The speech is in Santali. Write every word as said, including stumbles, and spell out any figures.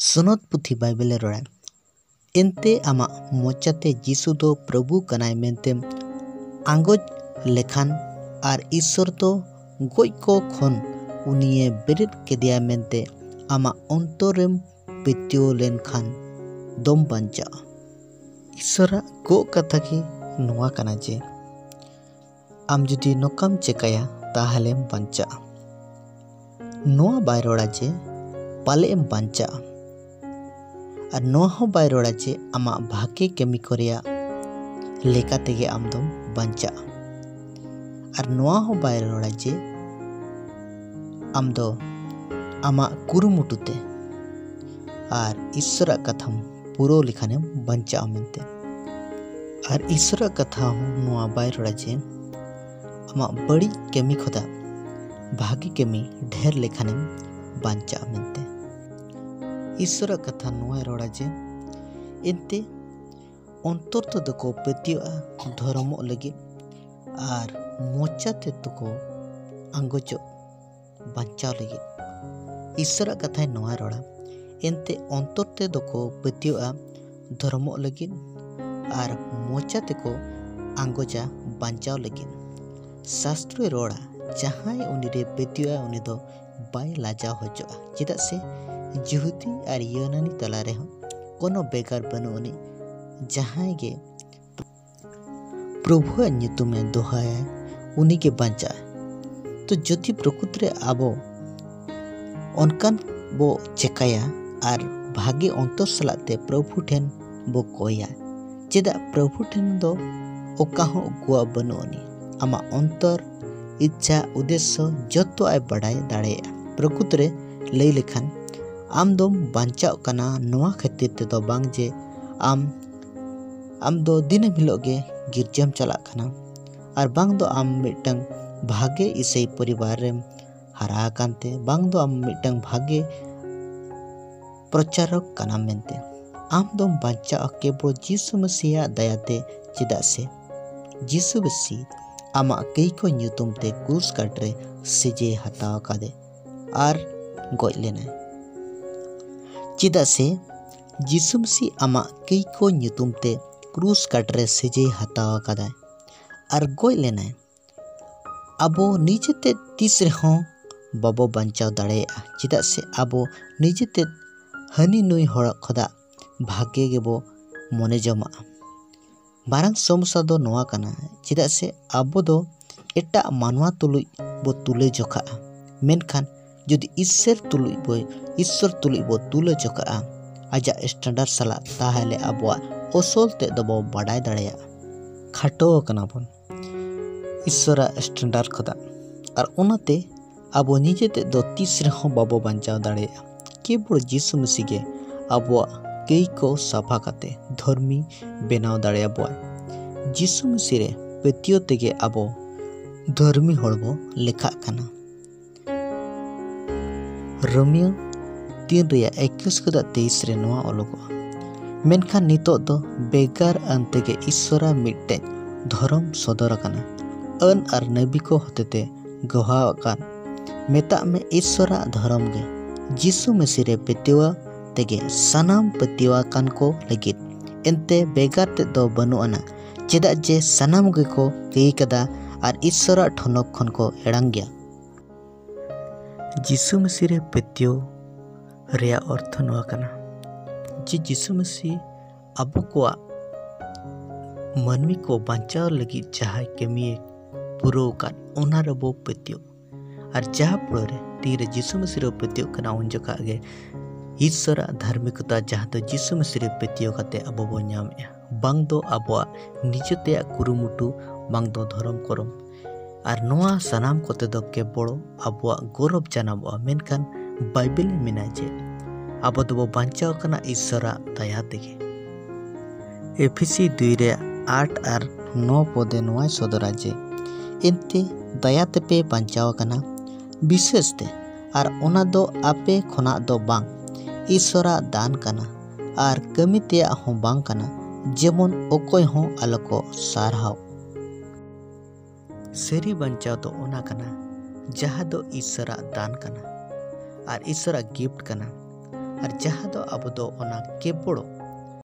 ᱥᱚᱱᱚᱛ ᱯᱩᱛᱷᱤ ᱵᱟᱭᱵᱮᱞ ᱮ ᱨᱚᱲᱟ, ᱮᱱᱛᱮ ᱟᱢᱟᱜ ᱢᱚᱪᱟᱛᱮ ᱡᱤᱥᱩ ᱫᱚ ᱯᱨᱚᱵᱷᱩ ᱠᱟᱱᱟᱭ ᱢᱮᱱᱛᱮᱢ ᱟᱸᱜᱚᱪ ᱞᱮᱠᱷᱟᱱ ᱟᱨ ᱤᱥᱥᱚᱨ ᱫᱚ ᱜᱚᱡ ᱠᱚ ᱠᱷᱚᱱ ᱩᱱᱤᱭᱮ ᱵᱮᱨᱮᱫ ᱠᱮᱫᱮᱭᱟ ᱢᱮᱱᱛᱮ ᱟᱢᱟᱜ ᱚᱱᱛᱚᱨᱮᱢ ᱯᱟᱹᱛᱭᱟᱹᱣ ᱞᱮᱱᱠᱷᱟᱱ ᱫᱚᱢ ᱵᱟᱧᱪᱟᱜᱼᱟ᱾ ᱤᱥᱥᱚᱨᱟᱜ ᱜᱚᱜ ᱠᱟᱛᱷᱟ ᱜᱮ ᱱᱚᱣᱟ ᱠᱟᱱᱟ ᱡᱮ ᱟᱢ ᱡᱩᱫᱤ ᱱᱚᱝᱠᱟᱢ ᱪᱮᱠᱟᱭᱟ, ᱛᱟᱦᱞᱮᱢ ᱵᱟᱧᱪᱟᱜᱼᱟ᱾ ᱱᱚᱣᱟ ᱵᱟᱭ ᱨᱚᱲᱟ ᱡᱮ ᱯᱟᱞᱮ ᱮᱢ ᱵᱟᱧᱪᱟᱜᱼᱟ᱾ ᱟᱨ ᱱᱚᱣᱟ ᱦᱚᱸ ᱵᱟᱭ ᱨᱚᱲᱟ ᱡᱮ ᱟᱢᱟᱜ ᱵᱷᱟᱜᱮ ᱠᱟᱹᱢᱤ ᱠᱚ ᱨᱮᱭᱟᱜ ᱞᱮᱠᱟ ᱛᱮᱜᱮ ᱟᱢ ᱫᱚᱢ ᱵᱟᱧᱪᱟᱜᱼᱟ᱾ ᱟᱨ ᱱᱚᱣᱟ ᱦᱚᱸ ᱵᱟᱭ ᱨᱚᱲᱟ ᱡᱮ ᱟᱢ ᱫᱚ ᱟᱢᱟᱜ ᱠᱩᱨᱩᱢᱩᱴᱩ ᱛᱮ ᱟᱨ ᱤᱥᱥᱚᱨᱟᱜ ᱠᱟᱛᱷᱟᱢ ᱯᱩᱨᱟᱹᱣ ᱞᱮᱠᱷᱟᱱᱮᱢ ᱵᱟᱧᱪᱟᱜᱼᱟ ᱢᱮᱱᱛᱮ᱾ ᱟᱨ ᱤᱥᱥᱚᱨᱟᱜ ᱠᱟᱛᱷᱟ ᱦᱚᱸ ᱱᱚᱣᱟ ᱵᱟᱭ ᱨᱚᱲᱟ ᱡᱮ ᱟᱢᱟᱜ ᱵᱟᱹᱲᱤᱡ ᱠᱟᱹᱢᱤ ᱠᱷᱚᱱᱟᱜ ᱵᱷᱟᱜᱮ ᱠᱟᱹᱢᱤ ᱰᱷᱮᱨ ᱞᱮᱠᱷᱟᱱᱮᱢ ᱵᱟᱧᱪᱟᱜᱼᱟ ᱢᱮᱱᱛᱮ᱾ ᱤᱥᱥᱚᱨᱟᱜ ᱠᱟᱛᱷᱟ ᱱᱚᱣᱟᱭ ᱨᱚᱲᱟ ᱡᱮ, ᱮᱱᱛᱮ ᱚᱱᱛᱚᱨ ᱛᱮᱫᱚ ᱠᱚ ᱯᱟᱹᱛᱭᱟᱹᱜᱼᱟ ᱫᱷᱚᱨᱚᱢᱚᱜ ᱞᱟᱹᱜᱤᱫ, ᱟᱨ ᱢᱚᱪᱟ ᱛᱮᱫᱚ ᱠᱚ ᱟᱸᱜᱚᱪᱚᱜ ᱵᱟᱧᱪᱟᱣ ᱞᱟᱹᱜᱤᱫ᱾ ᱤᱥᱥᱚᱨᱟᱜ ᱠᱟᱛᱷᱟᱭ ᱱᱚᱣᱟᱭ ᱨᱚᱲᱟ, ᱮᱱᱛᱮ ᱚᱱᱛᱚᱨ ᱛᱮᱫᱚ ᱠᱚ ᱯᱟᱹᱛᱭᱟᱹᱜᱼᱟ ᱫᱷᱚᱨᱚᱢᱚᱜ ᱞᱟᱹᱜᱤᱫ, ᱟᱨ ᱢᱚᱪᱟ ᱛᱮᱠᱚ ᱟᱸᱜᱚᱪᱟ ᱵᱟᱧᱪᱟᱣ ᱞᱟᱹᱜᱤᱫ᱾ ᱥᱟᱥᱛᱨᱚᱭ ᱨᱚᱲᱟ, ᱡᱟᱦᱟᱸᱭ ᱩᱱᱤᱨᱮ ᱯᱟᱹᱛᱭᱟᱹᱜᱼᱟ, ᱩᱱᱤ ᱫᱚ ᱵᱟᱭ ᱞᱟᱡᱟᱣ ᱦᱚᱪᱚᱜᱼᱟ, ᱪᱮᱫᱟᱜ ᱥᱮ ᱡᱤᱦᱩᱫᱤ ᱟᱨ ᱭᱩᱱᱟᱱᱤ ᱛᱟᱞᱟ ᱨᱮᱦᱚᱸ ᱠᱳᱱᱳ ᱵᱷᱮᱜᱟᱨ ᱵᱟᱹᱱᱩᱜ ᱟᱹᱱᱤᱡ᱾ ᱡᱟᱦᱟᱸᱭ ᱜᱮ ᱯᱨᱚᱵᱷᱩᱣᱟᱜ ᱧᱩᱛᱩᱢᱮ ᱫᱚᱦᱟᱭᱟ, ᱩᱱᱤᱜᱮ ᱵᱟᱧᱪᱟᱜᱼᱟ᱾ ᱛᱚ ᱡᱩᱫᱤ ᱯᱨᱚᱠᱨᱤᱛ ᱨᱮ ᱟᱵᱚ ᱚᱱᱠᱟᱱ ᱵᱚ ᱪᱮᱠᱟᱭᱟ ᱟᱨ ᱵᱷᱟᱜᱮ ᱚᱱᱛᱚᱨ ᱥᱟᱞᱟᱜ ᱛᱮ ᱯᱨᱚᱵᱷᱩ ᱴᱷᱮᱱ ᱵᱚ ᱠᱚᱭᱟ, ᱪᱮᱫᱟᱜ ᱯᱨᱚᱵᱷᱩ ᱴᱷᱮᱱ ᱫᱚ ᱚᱠᱟ ᱦᱚᱸ ᱜᱩᱣᱟ ᱵᱟᱹᱱᱩᱜ ᱟᱹᱱᱤᱡ᱾ ᱟᱢᱟᱜ ᱚᱱᱛᱚᱨ, ᱤᱪᱪᱷᱟ, ᱩᱫᱮᱥᱥᱚ ᱡᱚᱛᱚ ᱟᱭ ᱵᱟᱰᱟᱭ ᱫᱟᱲᱮᱭᱟᱜᱼᱟ᱾ ᱯᱨᱚᱠᱨᱤᱛ ᱨᱮ ᱞᱟᱹᱭ ᱞᱮᱠᱷᱟᱱ ᱟᱢ ᱫᱚᱢ ᱵᱟᱧᱪᱟᱜ ᱠᱟᱱᱟ ᱱᱚᱣᱟ ᱠᱷᱟᱹᱛᱤᱨ ᱛᱮᱫᱚ ᱵᱟᱝ ᱡᱮ ᱟᱢ, ᱟᱢ ᱫᱚ ᱫᱤᱱᱟᱹᱢ ᱦᱤᱞᱳᱜ ᱜᱮ ᱜᱤᱨᱡᱟᱹᱢ ᱪᱟᱞᱟᱜ ᱠᱟᱱᱟ, ᱟᱨ ᱵᱟᱝ ᱫᱚ ᱟᱢ ᱢᱤᱫᱴᱟᱝ ᱵᱷᱟᱜᱮ ᱤᱥᱟᱹᱭ ᱯᱚᱨᱤᱵᱟᱨ ᱨᱮᱢ ᱦᱟᱨᱟ ᱟᱠᱟᱱ ᱛᱮ, ᱵᱟᱝ ᱫᱚ ᱟᱢ ᱢᱤᱫᱴᱟᱝ ᱵᱷᱟᱜᱮ ᱯᱨᱚᱪᱟᱨᱚᱠ ᱠᱟᱱᱟᱢ ᱢᱮᱱᱛᱮ᱾ ᱟᱢ ᱫᱚᱢ ᱵᱟᱧᱪᱟᱜᱼᱟ ᱠᱮᱵᱚᱞ ᱡᱤᱥᱩ ᱢᱟᱹᱥᱤᱭᱟᱜ ᱫᱟᱭᱟᱛᱮ, ᱪᱮᱫᱟᱜ ᱥᱮ ᱡᱤᱥᱩ ᱢᱟᱹᱥᱤ ᱟᱢᱟᱜ ᱠᱟᱹᱭ ᱠᱚ ᱧᱩᱛᱩᱢ ᱛᱮ ᱠᱨᱩᱥ ᱠᱟᱴ ᱨᱮ ᱥᱤᱡᱮ ᱦᱟᱛᱟᱣ ᱟᱠᱟᱫᱮ ᱟᱨ ᱜᱚᱡ ᱞᱮᱱᱟᱭ᱾ ᱪᱮᱫᱟᱜ ᱥᱮ ᱡᱤᱥᱩ ᱢᱟᱹᱥᱤ ᱟᱢᱟᱜ ᱠᱟᱹᱭ ᱠᱚ ᱧᱩᱛᱩᱢ ᱛᱮ ᱠᱨᱩᱥ ᱠᱟᱴ ᱨᱮ ᱥᱟᱹᱡᱟᱹᱭ ᱦᱟᱛᱟᱣ ᱟᱠᱟᱫᱟᱭ ᱟᱨ ᱜᱚᱡ ᱞᱮᱱᱟᱭ᱾ ᱟᱵᱚ ᱱᱤᱡᱮᱛᱮ ᱛᱤᱥ ᱨᱮᱦᱚᱸ ᱵᱟᱵᱚ ᱵᱟᱧᱪᱟᱣ ᱫᱟᱲᱮᱭᱟᱜᱼᱟ, ᱪᱮᱫᱟᱜ ᱥᱮ ᱟᱵᱚ ᱱᱤᱡᱮᱛᱮ ᱦᱟᱹᱱᱤ ᱱᱩᱭ ᱦᱚᱲ ᱠᱷᱚᱱᱟᱜ ᱵᱷᱟᱜᱮ ᱜᱮᱵᱚ ᱢᱚᱱᱮ ᱡᱚᱝᱟᱜᱼᱟ᱾ ᱢᱟᱨᱟᱝ ᱥᱚᱢᱚᱥᱥᱟ ᱫᱚ ᱱᱚᱣᱟ ᱠᱟᱱᱟ, ᱪᱮᱫᱟᱜ ᱥᱮ ᱟᱵᱚ ᱫᱚ ᱮᱴᱟᱜ ᱢᱟᱱᱣᱟ ᱛᱩᱞᱩᱡ ᱵᱚ ᱛᱩᱞᱟᱹ ᱡᱚᱠᱷᱟᱜᱼᱟ, ᱢᱮᱱᱠᱷᱟᱱ ᱡᱩᱫᱤ ᱤᱥᱥᱚᱨ ᱛᱩᱞᱩᱡ ᱵᱚ, ᱤᱥᱥᱚᱨ ᱛᱩᱞᱩᱡ ᱵᱚ ᱛᱩᱞᱟᱹ ᱡᱚᱠᱷᱟᱜᱼᱟ ᱟᱡᱟᱜ ᱥᱴᱮᱱᱰᱟᱨᱰ ᱥᱟᱞᱟᱜ, ᱛᱟᱦᱚᱞᱮ ᱟᱵᱚᱣᱟᱜ ᱚᱥᱚᱞ ᱛᱮᱫ ᱫᱚᱵᱚ ᱵᱟᱰᱟᱭ ᱫᱟᱲᱮᱭᱟᱜᱼᱟ᱾ ᱠᱷᱟᱴᱚ ᱟᱠᱟᱱᱟ ᱵᱚᱱ ᱤᱥᱥᱚᱨᱟᱜ ᱥᱴᱮᱱᱰᱟᱨᱰ ᱠᱷᱚᱱᱟᱜ, ᱟᱨ ᱚᱱᱟᱛᱮ ᱟᱵᱚ ᱱᱤᱡᱮ ᱛᱮᱫ ᱫᱚ ᱛᱤᱥ ᱨᱮᱦᱚᱸ ᱵᱟᱵᱚ ᱵᱟᱧᱪᱟᱣ ᱫᱟᱲᱮᱭᱟᱜᱼᱟ᱾ ᱠᱮᱵᱚᱞ ᱡᱤᱥᱩ ᱢᱟᱹᱥᱤ ᱜᱮ ᱟᱵᱚᱣᱟᱜ ᱠᱟᱹᱭ ᱠᱚ ᱥᱟᱯᱷᱟ ᱠᱟᱛᱮ ᱫᱷᱚᱨᱢᱤ ᱵᱮᱱᱟᱣ ᱫᱟᱲᱮᱭᱟᱵᱚᱣᱟᱭ᱾ ᱡᱤᱥᱩ ᱢᱟᱹᱥᱤ ᱨᱮ ᱯᱟᱹᱛᱭᱟᱹᱣ ᱛᱮᱜᱮ ᱟᱵᱚ ᱫᱷᱚᱨᱢᱤ ᱦᱚᱲ ᱵᱚ ᱞᱮᱠᱷᱟᱜ ᱠᱟᱱᱟ᱾ ᱨᱳᱢᱤᱭᱳ ᱛᱤᱱ ᱨᱮᱭᱟᱜ ᱮᱠᱩᱥ ᱠᱷᱚᱱᱟᱜ ᱛᱮᱭᱤᱥ ᱨᱮ ᱱᱚᱣᱟ ᱚᱞᱚᱜᱚᱜᱼᱟ, ᱢᱮᱱᱠᱷᱟᱱ ᱱᱤᱛᱚᱜ ᱫᱚ ᱵᱮᱜᱟᱨ ᱟᱹᱱ ᱛᱮᱜᱮ ᱤᱥᱥᱚᱨᱟᱜ ᱢᱤᱫᱴᱮᱡ ᱫᱷᱚᱨᱚᱢ ᱥᱚᱫᱚᱨ ᱟᱠᱟᱱᱟ, ᱟᱹᱱ ᱟᱨ ᱱᱟᱹᱵᱤ ᱠᱚ ᱦᱚᱛᱮᱛᱮ ᱜᱚᱦᱟᱣ ᱟᱠᱟᱱ᱾ ᱢᱮᱛᱟᱜ ᱢᱮ ᱤᱥᱥᱚᱨᱟᱜ ᱫᱷᱚᱨᱚᱢ ᱜᱮ, ᱡᱤᱥᱩ ᱢᱟᱹᱥᱤ ᱨᱮ ᱯᱟᱹᱛᱭᱟᱹᱣ ᱛᱮᱜᱮ ᱥᱟᱱᱟᱢ ᱯᱟᱹᱛᱭᱟᱹᱣ ᱟᱠᱟᱱ ᱠᱚ ᱞᱟᱹᱜᱤᱫ᱾ ᱮᱱᱛᱮ ᱵᱮᱜᱟᱨ ᱛᱮᱫ ᱫᱚ ᱵᱟᱹᱱᱩᱜ ᱟᱱᱟ, ᱪᱮᱫᱟᱜ ᱡᱮ ᱥᱟᱱᱟᱢ ᱜᱮᱠᱚ ᱠᱟᱹᱭ ᱠᱟᱫᱟ ᱟᱨ ᱤᱥᱥᱚᱨᱟᱜ ᱴᱷᱚᱱᱚᱠ ᱠᱷᱚᱱ ᱠᱚ ᱮᱲᱟᱝ ᱜᱮᱭᱟ᱾ ᱡᱤᱥᱩ ᱢᱟᱹᱥᱤ ᱨᱮ ᱯᱟᱹᱛᱭᱟᱹᱣ ᱨᱮᱭᱟᱜ ᱚᱨᱛᱷᱚ ᱱᱚᱣᱟ ᱠᱟᱱᱟ ᱡᱮ ᱡᱤᱥᱩ ᱢᱟᱹᱥᱤ ᱟᱵᱚ ᱠᱚᱣᱟᱜ ᱢᱟᱹᱱᱢᱤ ᱠᱚ ᱵᱟᱧᱪᱟᱣ ᱞᱟᱹᱜᱤᱫ ᱡᱟᱦᱟᱸᱭ ᱠᱟᱹᱢᱤᱭᱮ ᱯᱩᱨᱟᱹᱣ ᱟᱠᱟᱫ, ᱚᱱᱟ ᱨᱮᱵᱚ ᱯᱟᱹᱛᱭᱟᱹᱣ᱾ ᱟᱨ ᱡᱟᱦᱟᱸ ᱯᱚᱨᱮ ᱛᱤᱨᱮ ᱡᱤᱥᱩ ᱢᱟᱹᱥᱤ ᱨᱮ ᱯᱟᱹᱛᱭᱟᱹᱣ ᱠᱟᱱᱟ, ᱩᱱ ᱡᱚᱠᱷᱟᱜ ᱜᱮ ᱤᱥᱥᱚᱨᱟᱜ ᱫᱷᱟᱨᱢᱤᱠᱚᱛᱟ, ᱡᱟᱦᱟᱸ ᱫᱚ ᱡᱤᱥᱩ ᱢᱟᱹᱥᱤ ᱨᱮ ᱯᱟᱹᱛᱭᱟᱹᱣ ᱠᱟᱛᱮ ᱟᱵᱚ ᱵᱚᱱ ᱧᱟᱢᱮᱜᱼᱟ, ᱵᱟᱝ ᱫᱚ ᱟᱵᱚᱣᱟᱜ ᱱᱤᱡᱮ ᱛᱮᱭᱟᱜ ᱠᱩᱨᱩᱢᱩᱴᱩ, ᱵᱟᱝ ᱫᱚ ᱫᱷᱚᱨᱚᱢ ᱠᱚᱨᱚᱢ᱾ ᱟᱨ ᱱᱚᱣᱟ ᱥᱟᱱᱟᱢ ᱠᱚᱛᱮ ᱫᱚ ᱠᱮᱵᱚᱞ ᱟᱵᱚᱣᱟᱜ ᱜᱚᱨᱚᱵᱽ ᱡᱟᱱᱟᱢᱚᱜᱼᱟ, ᱢᱮᱱᱠᱷᱟᱱ ᱵᱟᱭᱵᱮᱞ ᱢᱮᱱᱟ ᱡᱮ ᱟᱵᱚ ᱫᱚᱵᱚ ᱵᱟᱧᱪᱟᱣ ᱠᱟᱱᱟ ᱤᱥᱥᱚᱨᱟᱜ ᱫᱟᱭᱟ ᱛᱮᱜᱮ᱾ ᱮᱯᱷᱤᱥᱤ ᱫᱩᱭ ᱨᱮ ᱟᱴ ᱟᱨ ᱱᱚ ᱯᱚᱫᱮ ᱱᱚᱣᱟᱭ ᱥᱚᱫᱚᱨᱟ ᱡᱮ, ᱮᱱᱛᱮ ᱫᱟᱭᱟ ᱛᱮᱯᱮ ᱵᱟᱧᱪᱟᱣ ᱟᱠᱟᱱᱟ, ᱵᱤᱥᱮᱥ ᱛᱮ, ᱟᱨ ᱚᱱᱟ ᱫᱚ ᱟᱯᱮ ᱠᱷᱚᱱᱟᱜ ᱫᱚ ᱵᱟᱝ, ᱤᱥᱥᱚᱨᱟᱜ ᱫᱟᱱ ᱠᱟᱱᱟ, ᱟᱨ ᱠᱟᱹᱢᱤ ᱛᱮᱭᱟᱜ ᱦᱚᱸ ᱵᱟᱝ ᱠᱟᱱᱟ, ᱡᱮᱢᱚᱱ ᱚᱠᱚᱭ ᱦᱚᱸ ᱟᱞᱚ ᱠᱚ ᱥᱟᱨᱦᱟᱣ᱾ ᱥᱟᱹᱨᱤ ᱵᱟᱧᱪᱟᱣ ᱫᱚ ᱚᱱᱟ ᱠᱟᱱᱟ ᱡᱟᱦᱟᱸ ᱫᱚ ᱤᱥᱥᱚᱨᱟᱜ ᱫᱟᱱ ᱠᱟᱱᱟ ᱟᱨ ᱤᱥᱥᱚᱨᱟᱜ ᱜᱤᱯᱷᱴ ᱠᱟᱱᱟ, ᱟᱨ ᱡᱟᱦᱟᱸ ᱫᱚ ᱟᱵᱚ ᱫᱚ ᱚᱱᱟ ᱠᱮᱵᱚᱲ